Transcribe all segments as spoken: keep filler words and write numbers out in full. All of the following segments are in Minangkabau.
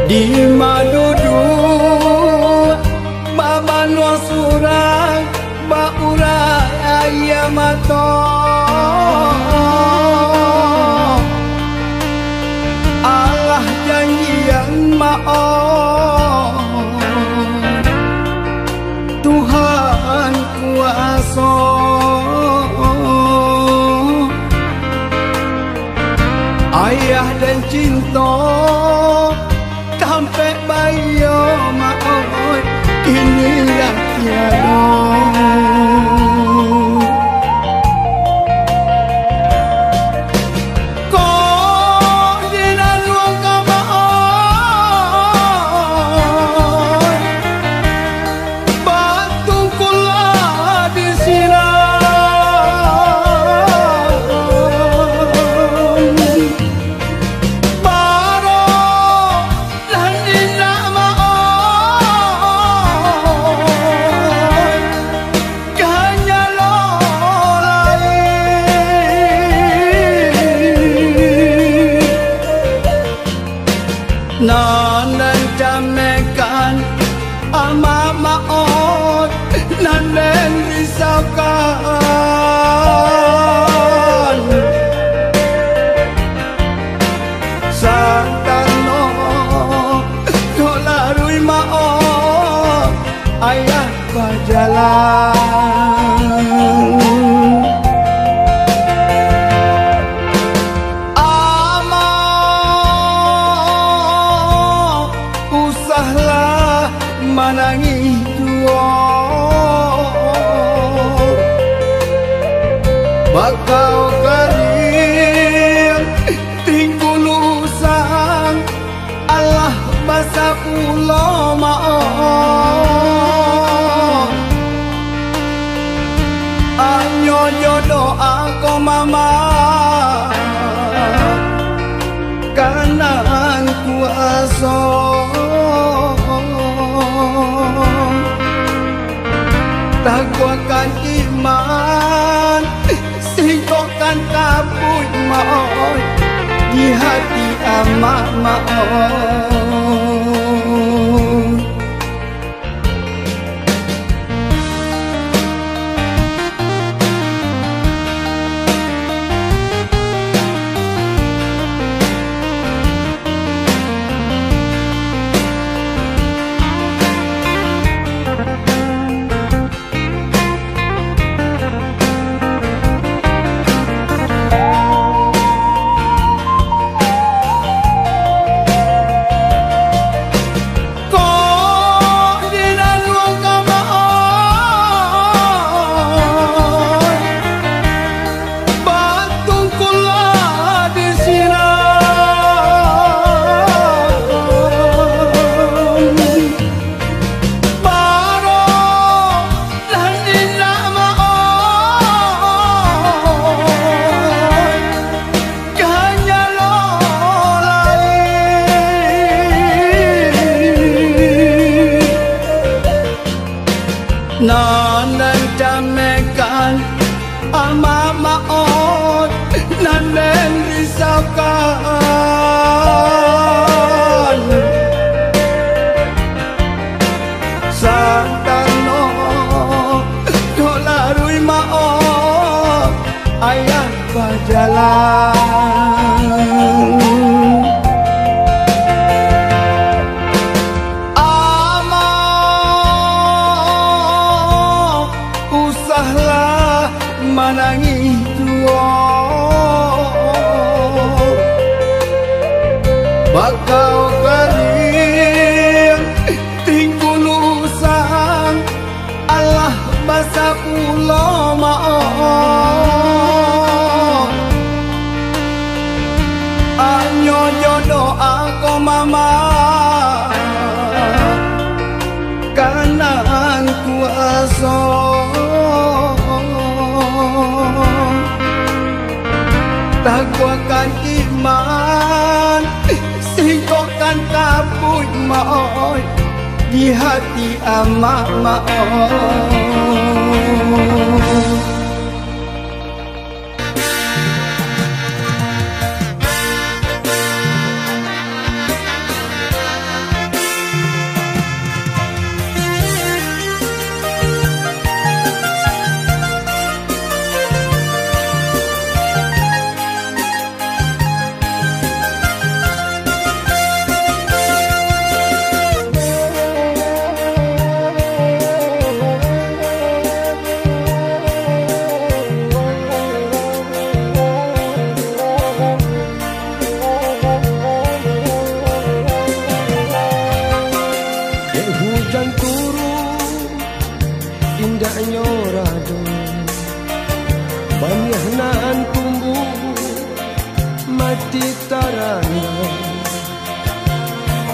Di ma duduak babanuang surang, baurai aia mato. Alah janjian maoh, Tuhan kuaso. Ayah den cinto, tampek baiyo maoh, kini lah tiado. Kok di nan luang ka maoh, batungkulah di sinan. Baro nan indak maoh, kanyalo lai. Nan den camekan, amak maoh, nan den risaukan. Santano dek laruih maoh, ayah bajalan. Amak, usahlah manangih juo. Bakau kariang tingkulu usang, alah basa pulo maoh. Anyo jo doa ko mama, ka nan kuaso. Taguahkan iman, singkokkan kabuik maoh, di hati amak maoh. Kok di nan luang ka maoh, batungkulah di sinan. Baro nan indak maoh, kanyalo lai. Nan den camekan, amak maoh, nan den risaukan. Santano dek laruih maoh, ayah bajalan. Amak, usahlah manangih juo. Bakau kariang tingkulu usang, alah basa pulo maoh. Anyo jo doa ko mama, ka nan kuaso. Taguahkan iman, singkokkan kabuik maoh, di hati amak maoh.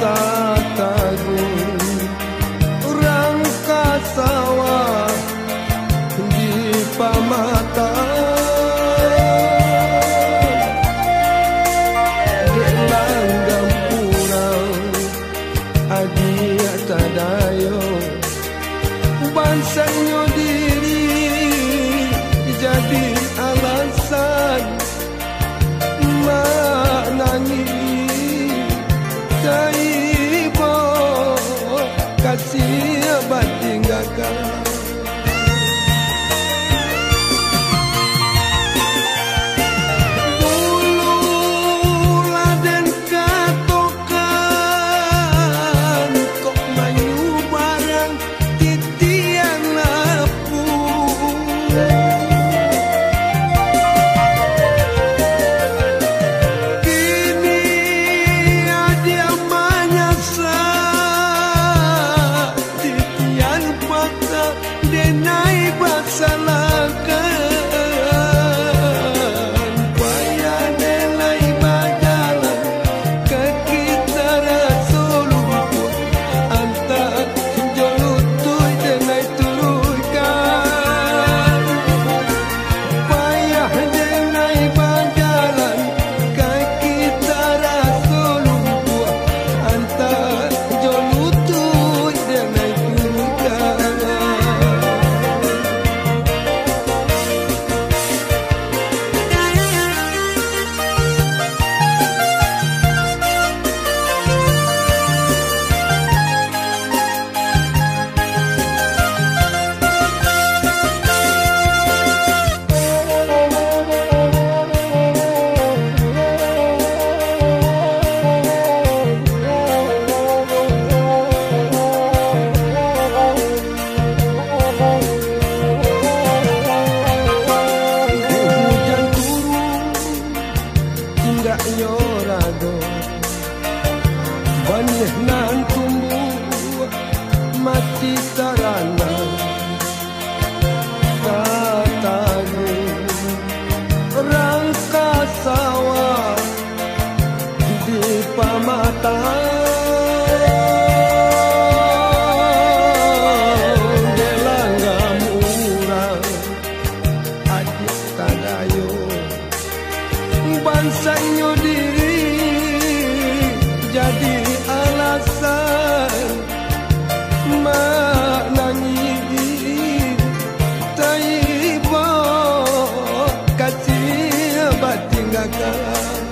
Tatagun urang ka sawah di pamatang, dek langgam urang adiak tadayo, bansaiknyo diri jadi alasan. Mak nangih, taibo kasiah batinggakan. Dulu lah den katokan, kok manyubarang titian lapuak. Kini adiak manyasa, titian patah denai basalahkan. Payah denai bajalan, kaki taraso lumpuah, antak jo lutuik denai turuikkan. Payah denai bajalan, kaki taraso lumpuah, antak jo lutuik denai turuikkan. Dek hujan turun, indak iyo rado, baniah nan tumbuah mati taranang. Tatagun urang ka sawah di pamatang, dek langgam urang adiak tadayo, bansaiknyo diri jadi alasan. Mak nangih, taibo kasiah batinggakan.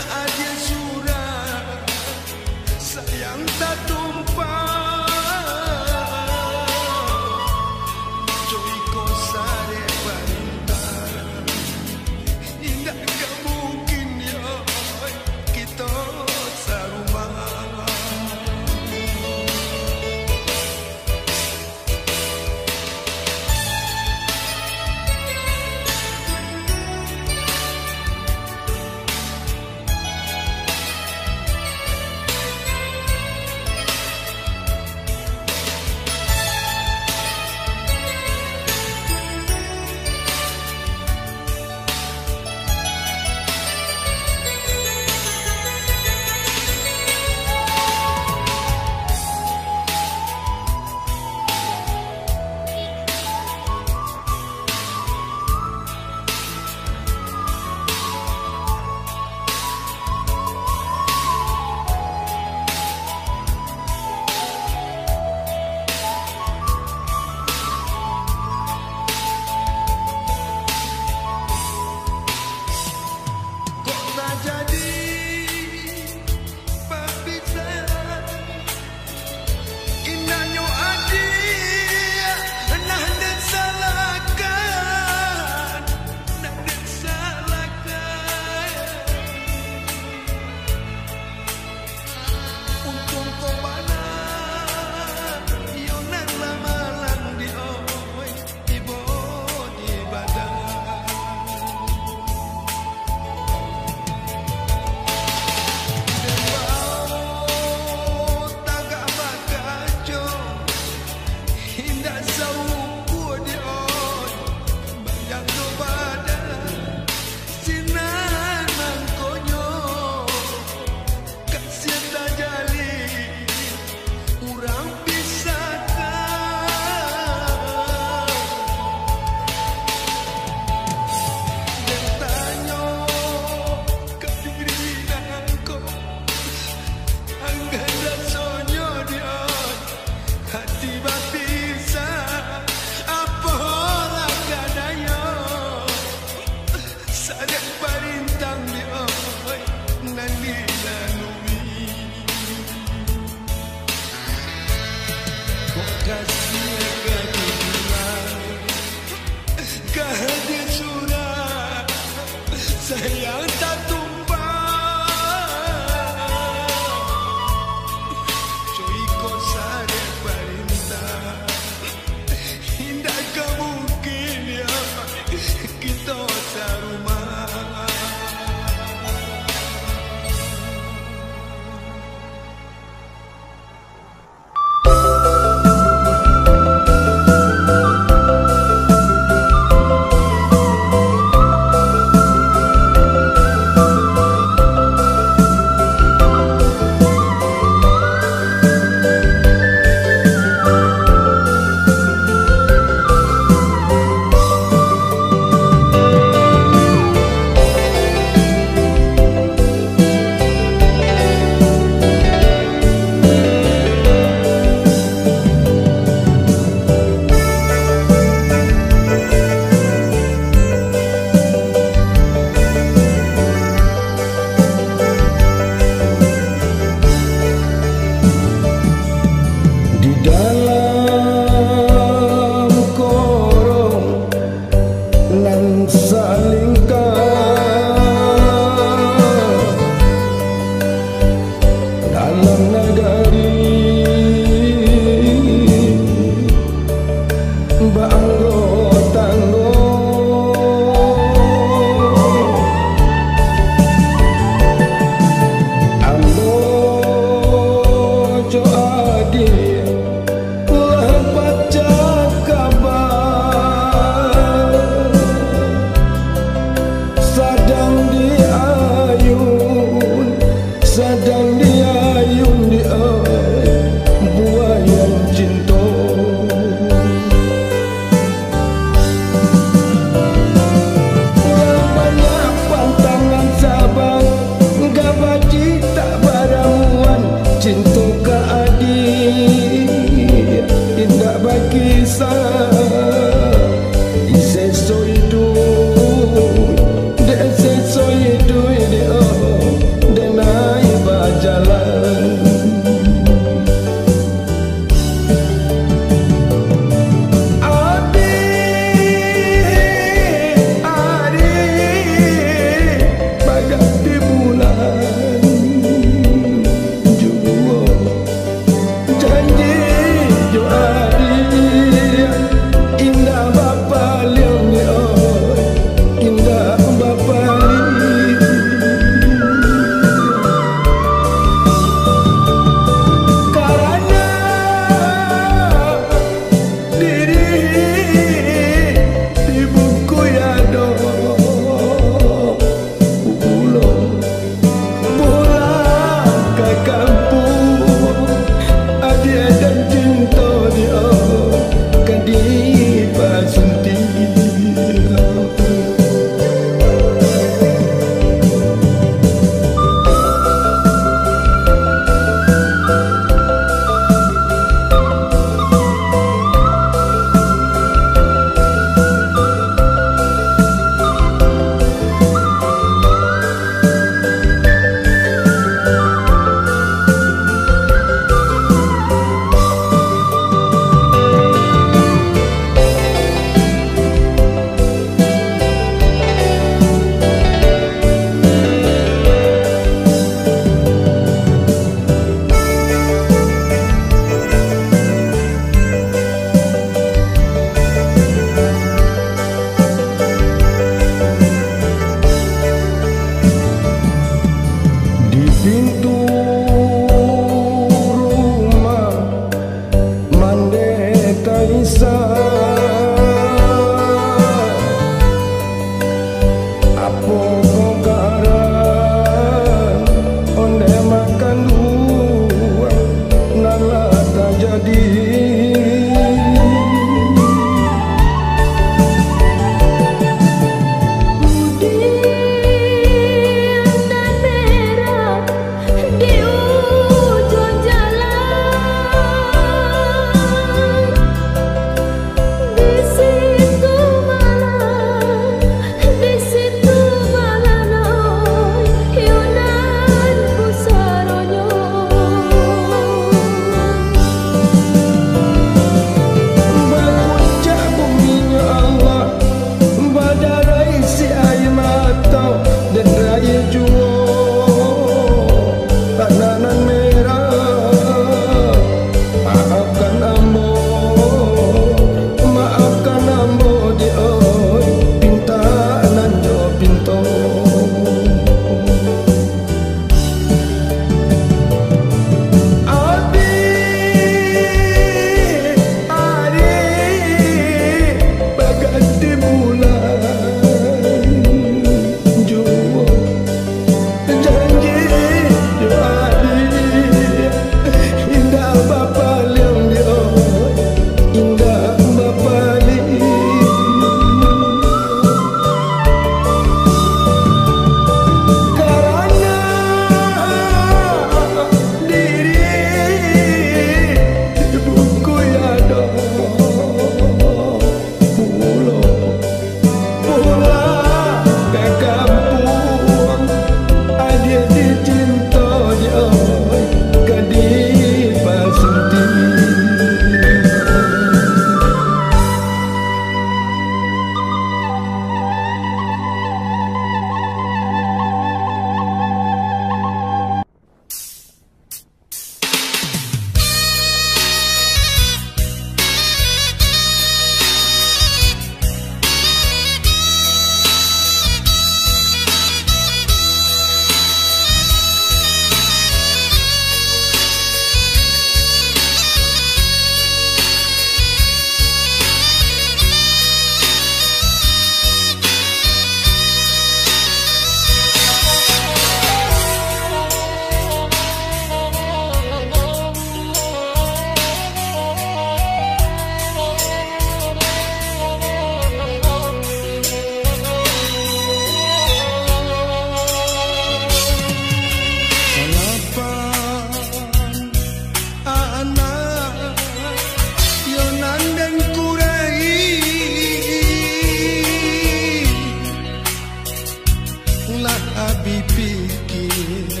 Abih pikir,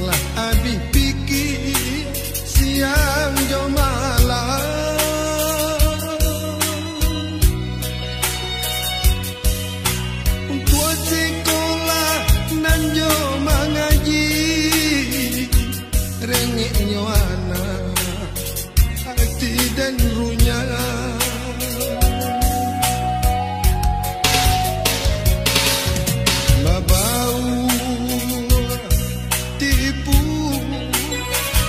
lah abih pikir, siang jo malam. Untuak sikolah nan jo mangaji, rengeknyo anak, ati den runyah. Babau tipu,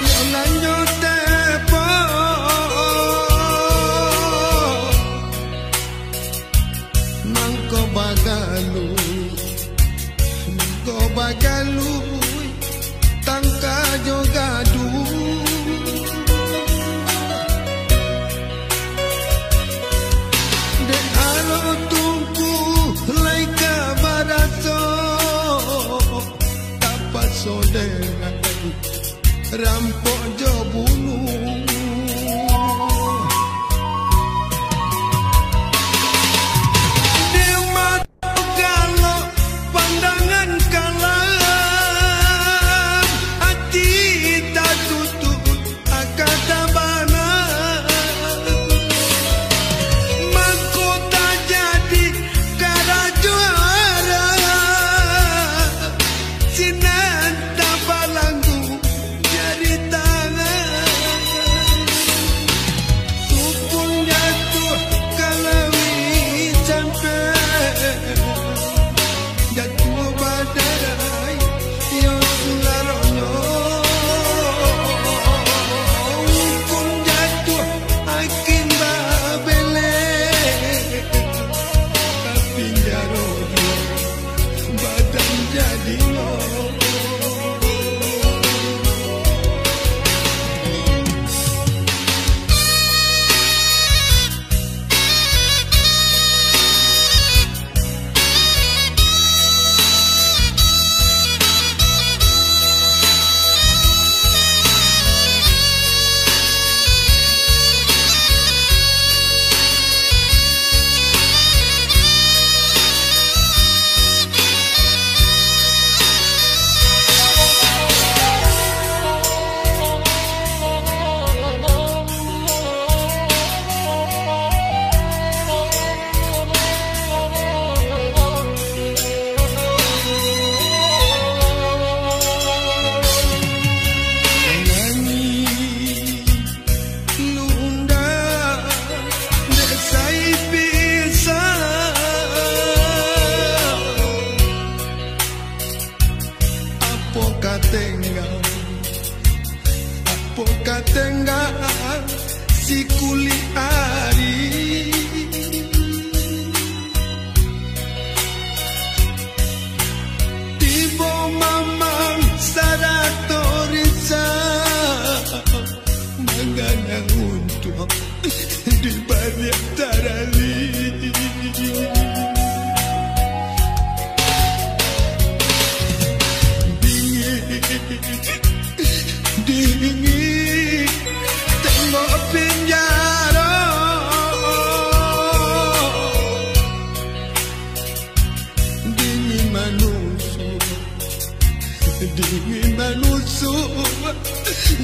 yo lanjo tepok. Mangko bagaluih, mangko bagaluih, tangka jo gaduah. Dek aro tungku lai ka baraso, tapaso dek rampok jo bunuah. Di mato galak, pandangan kalam, ati tatutuik, aka tabana. Mangko tajadi karajo arah, sinan tabalanggu jari tangan. Sukun jatuah ka lauik campek, jatuah badai, iyo sularonyo. Sukun jatuah, akin babelek, ka pinjaro juo badan jadinyo. Lunda, dek sai pisah. Apo ka tengga, apo ka tengga, si kulik ari. Tibo mamang sarato risau, mangana untuak di baliak tarali. Dingin, dingin, tembok pinjaro. Dingin manusuk, dingin manusuk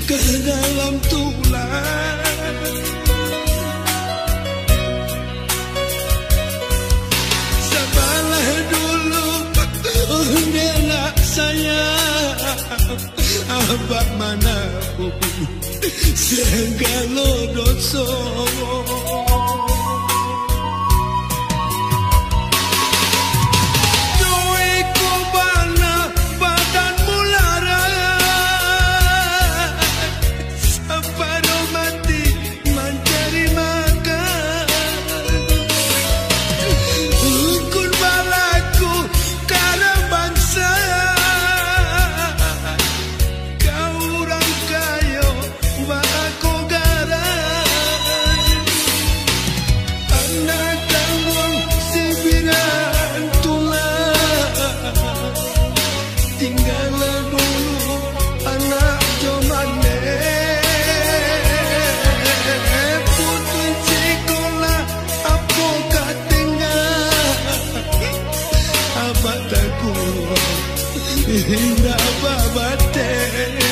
ka dalam tulang. Sabalah dulu, oh, dek nak sayang, abak mananggung sagalo doso. Cuek ko bana badan mularai, saparo mati mancari makan. Ukun balaku karang bansa, ka urang kayo baakogaran. Anak tangguang sibiran tulang, tinggalah dulu anak jo manek. Putuih sikolah, apo ka tingga, abak takuik. Indak babateh.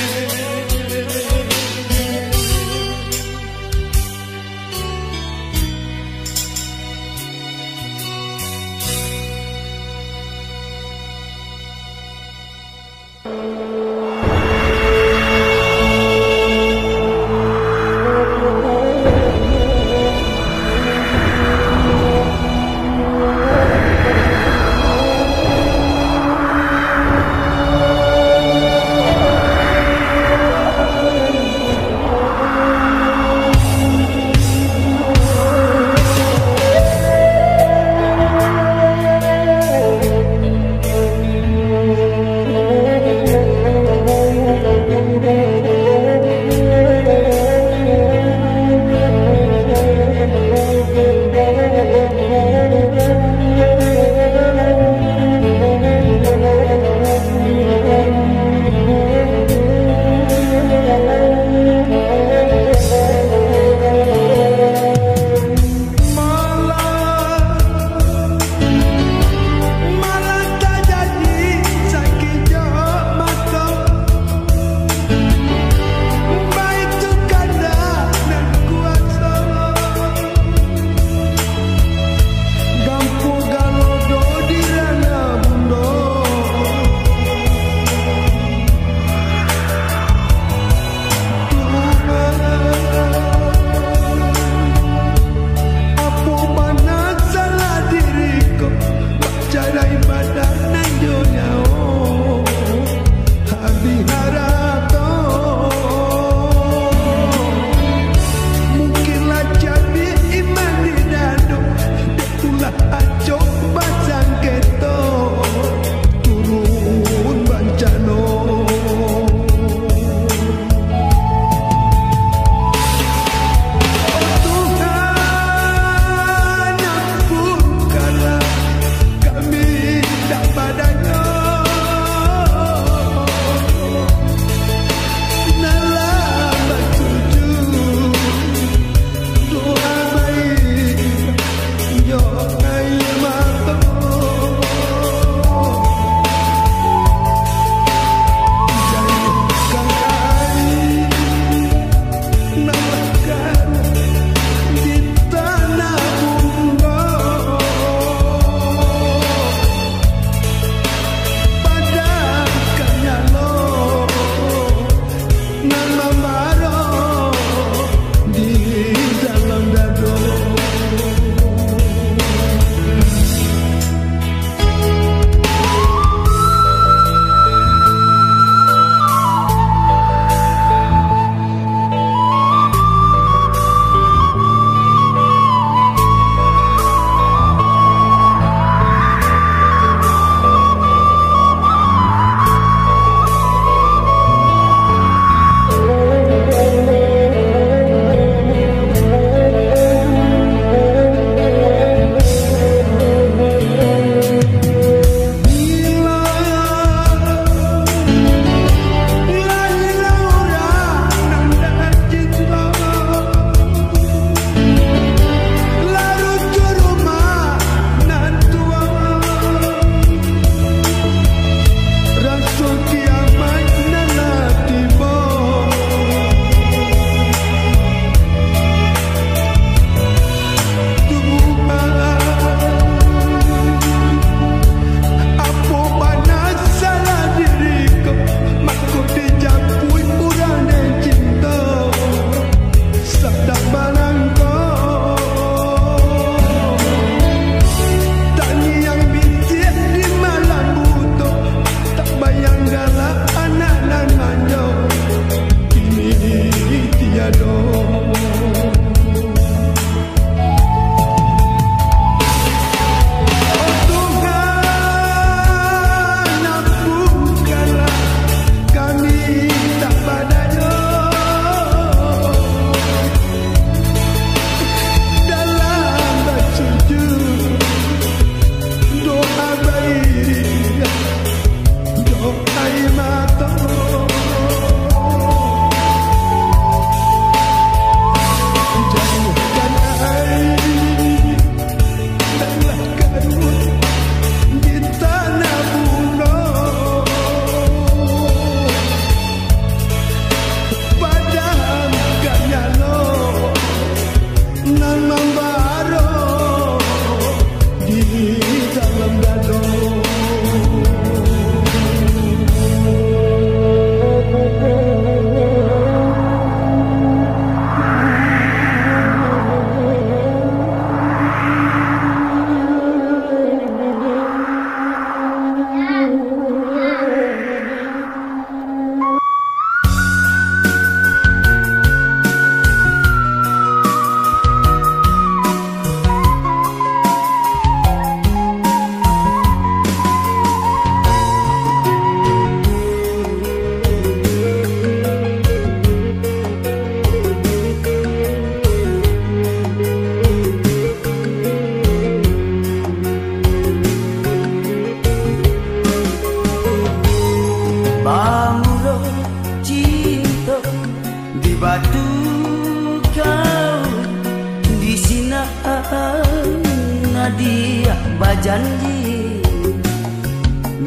Janji,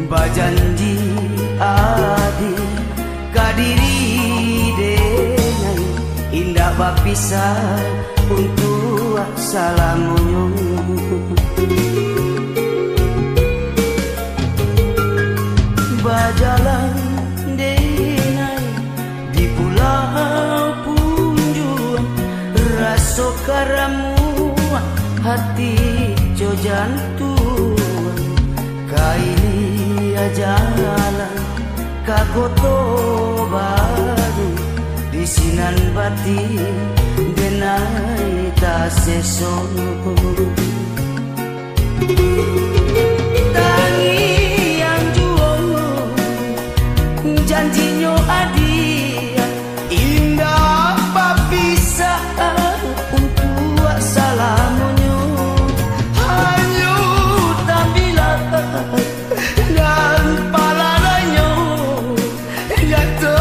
bajanji adik ka diri denai, indak bapisah untuak salamonyo. Bajalan denai di pulau punjuang, raso karamuah hati jo jantuang. Kaili jalan ka Koto Baru, di sinan batin denai taseso. Tangiang juo janjinyo adik, indak bapisah untuak salamonyo. Hanyo tabilang nan palarainyo, nyato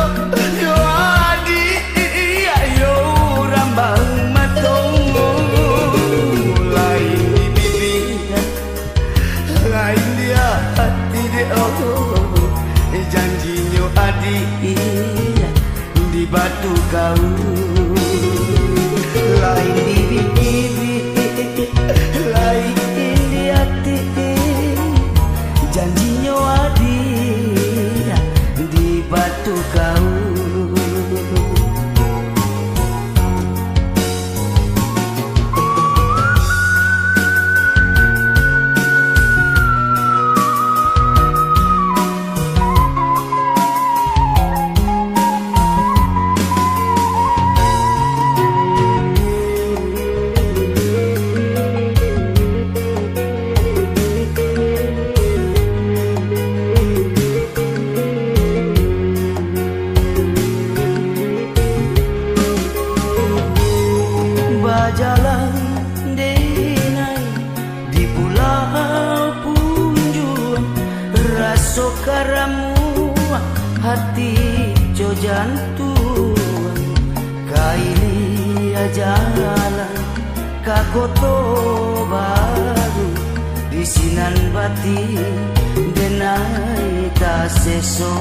yo adik, yo rambang mato. Lain di bibia, lain di ati dek, oh, janjinyo adik di batu kaul. Lain di bibia, lain di ati, janjinyo adik di batu kaul. Bajalan denai di pulau punjuang, raso karamuah hati jo jantuang. Kaili jalan ka Koto Baru, di sinan batin denai taseso.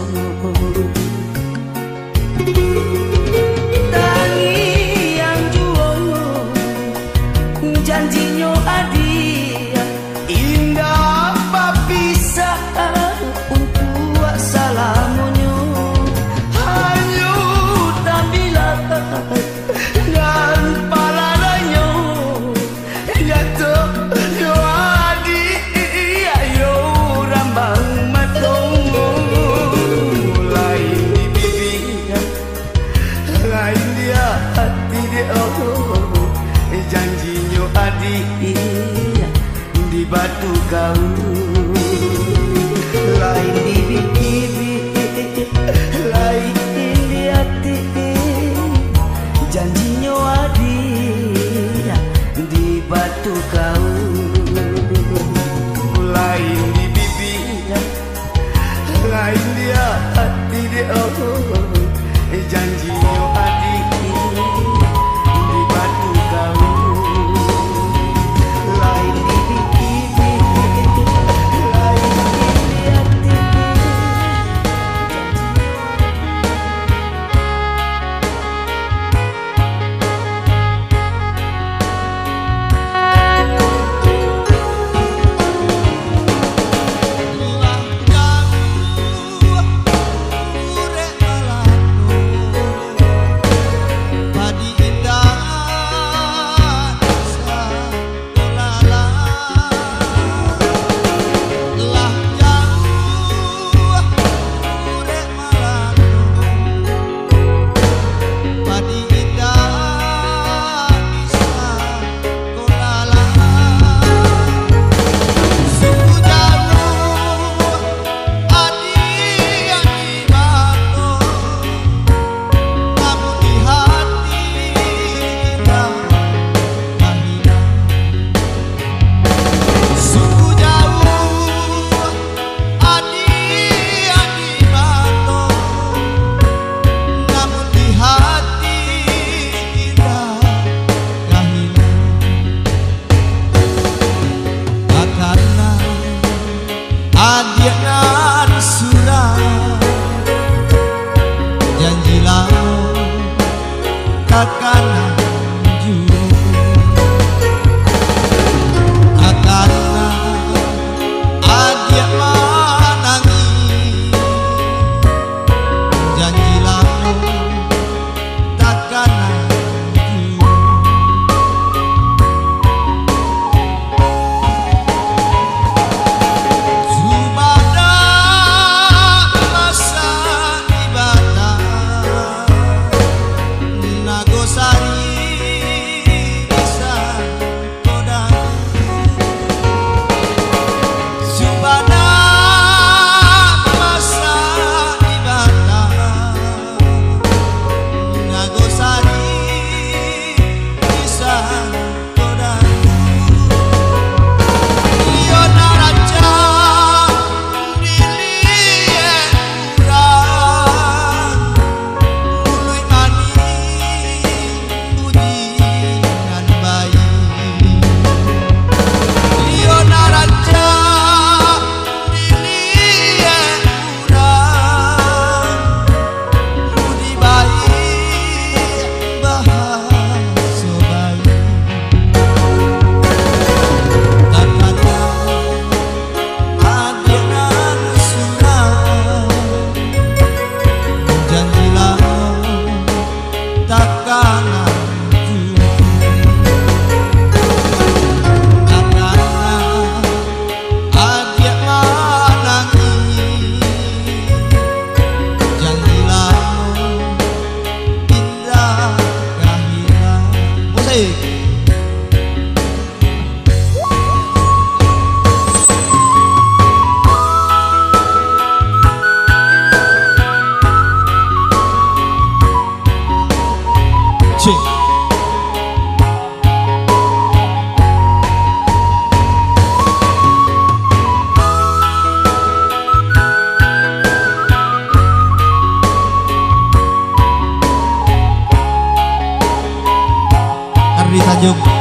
Tangiang juo janjinyo adik, indak bapisah untuak salamonyo. Hanyo tabilang nan palarainyo, nyato yo adik, yo rambang mato. Lain di bibia, Adiak nan surang, janji lamo takana juo. Takana adiak manangih, janji lamo takana juo. Subadak masak di Batam, Nagosari bisa Subadak masak di Batam, Nagosari di Sangko Dago. Iyo nan rancak diliek urang, muluik manih budi nan baiak. Iyo nan rancak diliek urang, budi baiak, bahaso baiak. Takana adiak nan surang, janji lamo takana juo. Takana adiak manangih, janji lamo indak ka hilang. Musik. Cik. Ardi Tanjung.